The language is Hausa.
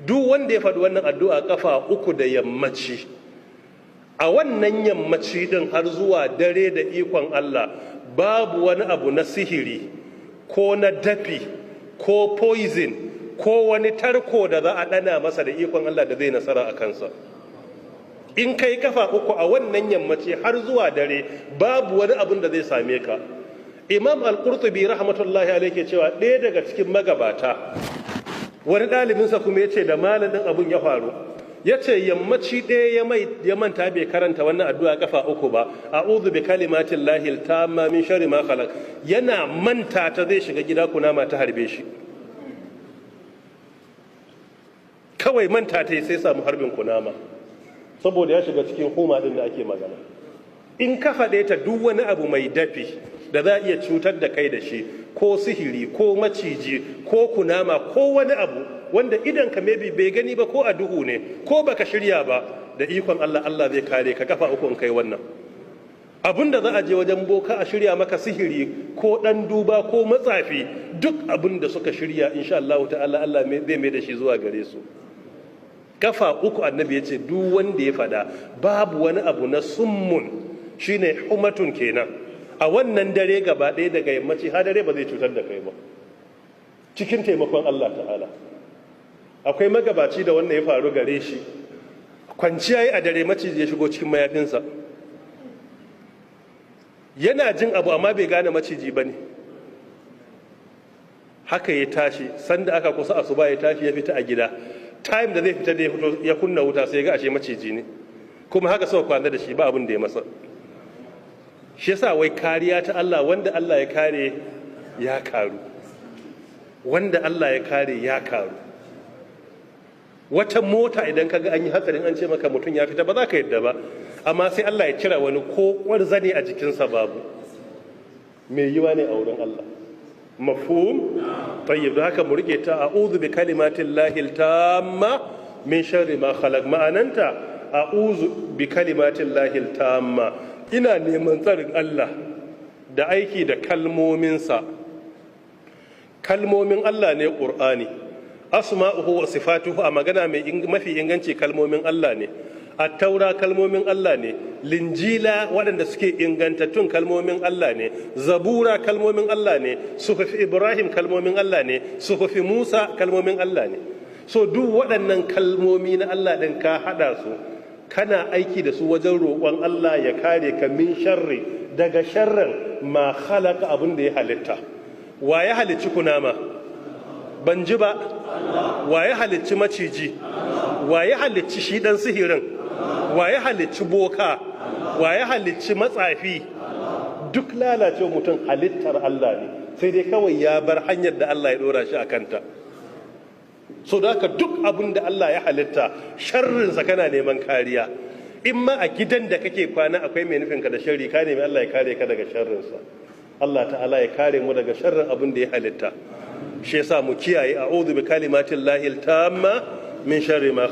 Duk wanda ya faɗi wannan addu'a kafa uku da yammaci, a wannan yammaci din har zuwa dare, da ikon Allah babu wani abu na sihiri ko na dafi ko poison ko wani tarko da za a ɗana masa, da ikon Allah da zai nasara a kansa. In kai kafa uku a wannan yammaci har zuwa dare, babu wani abun da zai same ka. Imam Al-Qurtubi rahmatullahi alaihi ke cewa ɗaya daga cikin magabata, wani ɗalibinsa kuma ya ce da malamin abun ya faru, ya ce yammaci ɗaya ya manta bai karanta wannan addu'a kafa uku ba, "A'udhu bi kalimatin lahil tamma min sharri ma khalaq." Yana manta ta zai shiga gida, kunama ta harbe shi. Kawai manta ta sai samu harbin kunama, saboda ya shiga cikin huma din da ake magana. In ka faɗe ta, duk wani abu mai dafi da za a iya cutar da kai da shi, ko sihiri ko maciji ko kunama ko wani abu wanda idan ka maybe bai gani ba, ko a duhu ne ko baka shirya ba, da ikon Allah Allah zai kare ka. Kafa uku in kai wannan, abun da za a je wajen boka a shirya maka sihiri ko dan duba ko matsafi, duk abun da suka shirya, insha Allah ta'ala Allah zai mai da shi zuwa gare su. Kafa uku Annabi ya ce duk wanda ya fada, babu wani abu na summun, shine humatun kenan, a wannan dare gaba ɗaya daga yammaci har dare ba zai cutar da kai ba, cikin taimakon Allah ta'ala. Akwai magabaci da wannan ya faru gare shi. Kwanciya yi a dare, maciji ya shigo cikin mayafinsa. Yana jin abu amma bai gane maciji ba ne. Haka ya tashi, sanda aka kusa asuba ya tashi ya fita a gida. Time da zai fita da ya fito ya kunna wuta, sai ya ga ashe maciji ne. Kuma haka suka kwana da shi, ba abin da ya masa. Shi yasa wai kariya ta Allah, wanda Allah ya kare ya karu, wanda Allah ya kare ya karu. Wata mota idan kaga an yi hatsarin, an ce maka mutum ya fita, ba za ka yadda ba, amma sai Allah ya cira wani ko zane a jikinsa babu. Mai yiwa ne a wurin Allah. Mafhum? Tayyib. Da haka mu rike ta, "A'udhu bi kalimatin lahil tamma min sharri ma khalaq." Ma'ananta, "A'udhu bi kalimatin lahil tamma", ina neman tsarin Allah da aiki da kalmominsa. Kalmomin Allah ne Qur'ani, asma'uhu wa sifatuhu. A magana mai mafi inganci, kalmomin Allah ne. Attaura kalmomin Allah ne, Linjila waɗanda suke ingantattun kalmomin Allah ne, Zabura kalmomin Allah ne, Suhufi Ibrahim kalmomin Allah ne, Suhufi Musa kalmomin Allah ne. So duk waɗannan kalmomi na Allah ɗin ka haɗa su, kana aiki da su wajen roƙon Allah ya kare ka, min sharri, daga sharrin, ma khalaqa, abin da ya halitta. Wa ya halicci kunama? Ban ji ba. Wa ya halicci maciji? Wa ya halicci shi dan sihirin? Wa ya halicci boka? Wa ya halicci matsafi? Duk lalacewa mutum halittar Allah ne, sai dai kawai ya bar hanyar da Allah ya dora shi a kanta. So da haka duk abin da Allah ya halitta, sharrinsa kana neman kariya. In ma a gidan da kake kwana akwai mai nufinka da sharri, ka nemi Allah ya kare ka daga sharrinsa. Allah ta'ala ya kare mu daga sharrin abin da ya halitta. Shi yasa mu kiyaye, "A'udhu bi kalimatin lahil tamma min sharri ma."